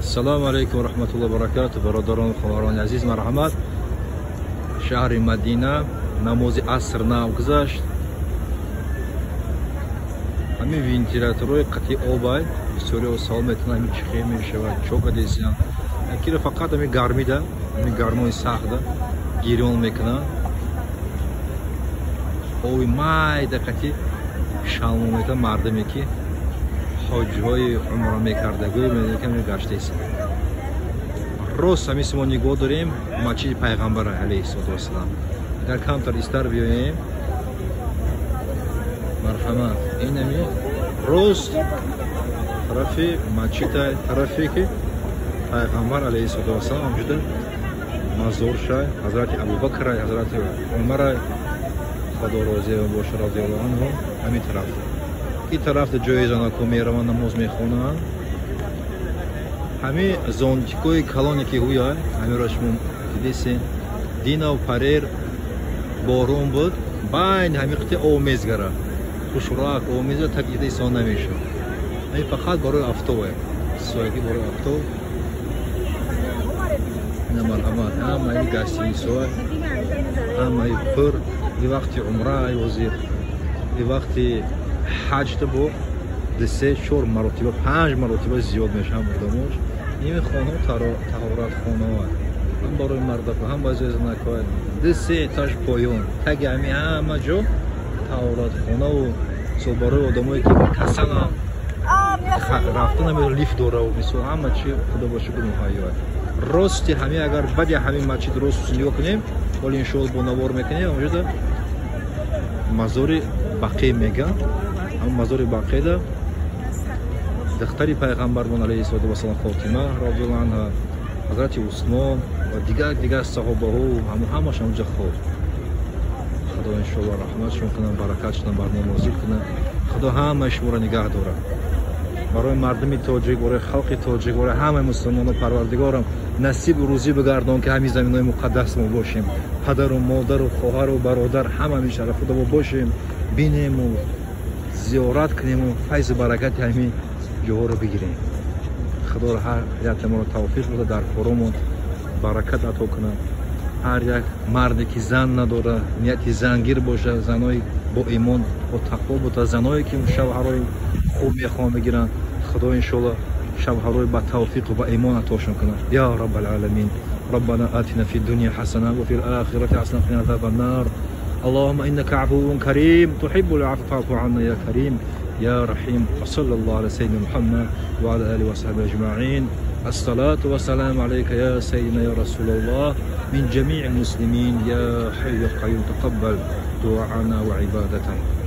Ассалому алайкум ва раҳматуллоҳи ва баракатуҳ. Бародарон ва хоҳарони азиз, марҳамат. Шаҳри Мадина намози аср нав гузашт. Ҳамин вентиляторҳои қатъи обай бисёриҳо савол метавонанд, ҳамин чӣ хел мешавад, чо кадесиян. Якиро фақат ҳамин гармида, ҳамин гармои сахтда гирён мекунанд. Оби майда қатъи шалмо метавон мардуме ки ҳоҷиҳои умра мекардагӯй мегаштест. Рост ҳамин мо нигоҳ дорем масҷиди пайғамбар алайҳиссалоту вассалам. Агар камтар истар биёем, марҳамат, ин ҳами рост тарафи масҷида, тарафе ки пайғамбар алайҳиссалоту вассалам ҳамҷуда мазор шай, ҳазрати Абубакр, ҳазрати Умар, Худо розӣ бошад, розиаллоҳу анҳу, ҳамин тараф. Ин тараф ҷои занако мераванд, намоз мехонанд. Ҳамин зонтикҳои калоне ки ҳуя, ҳаминро шумо дидесен, динав парер борон буд, байни ҳамин қити об мезгара. Хушрак об мезгара, так дида исон намешавад. Ҳамин фақат барои автобе. Сояги барои авто. Ина марҳамат, ҳамаи гостиницаҳо, ҳамаи пур. И вақти умра, ҳозир, и вақти ҳаҷта бо 2-3-4 маротиба, 5 маротиба зиёд мешаванд одамош. Ин хонаҳо таҳоратхонаҳо ҳам барои мардако, ҳам барои занако. 2-3 этаж поён, таги ҳами ҳама ҷо таҳоратхонаву мисол барои одамое ки касаланд рафта намедонанд, лифт дораву мисол ҳама чи худо ба шукр муҳайё. Рости ҳами агар баъди ҳамин масҷид рост нигоҳ кунем, ҳоли иншоалло бо навор мекунем, онҷода мазори Бақӣ меган. Ҳамон мазори Бақида духтари пайғамбармон алайҳиссалоту вассалам Фотима розиаллоҳу анҳа, ҳазрати Усмон ва дигар саҳобаҳо ҳамаш ҳамонҷа хоб. Худо иншоалло раҳматшон кунад, баракатшон бар мо нозил кунад. Худо ҳамаи шуморо нигаҳ дорад. Барои мардуми тоҷик, барои халқи тоҷик, барои ҳамаи мусулмонон Парвардигорам насибу рӯзӣ бигардон, ки ҳамин заминҳои муқаддас мо бошем. Падару модару хоҳару бародар ҳама ҳамин шарафу мо бошем, бинему зиёрат кунему файзу баракати ҳамин ҷоҳоро бигирем. Худоро ҳар яке моро тавфиқ буда, дар коромон баракат ато кунад. Ҳар як марде ки зан надорад, нияти зангир бошад, занои бо имон, бо тақво буда, заное ки шавҳарои хуб мехоҳанд бигиранд, Худо иншоалло шавҳарои ба тавфиқу ба имон атошон кунад. Я Раббал аламин, Раббана атина фи дунья ҳасана ва фил охирати ҳасана ва қина азабан нар. Аллоҳумма иннака афуввун карим тухиббул афва фаъфу анна я карим я раҳим. Ва саллаллоҳу ала саййидина Муҳаммад ва ала алиҳи ва саҳбиҳи аҷмаин. Ассалату вассаламу алайка я саййидина я Расулаллоҳ мин ҷамиил муслимин я ҳайю я қайюм тақаббал дуана ва ибадатана.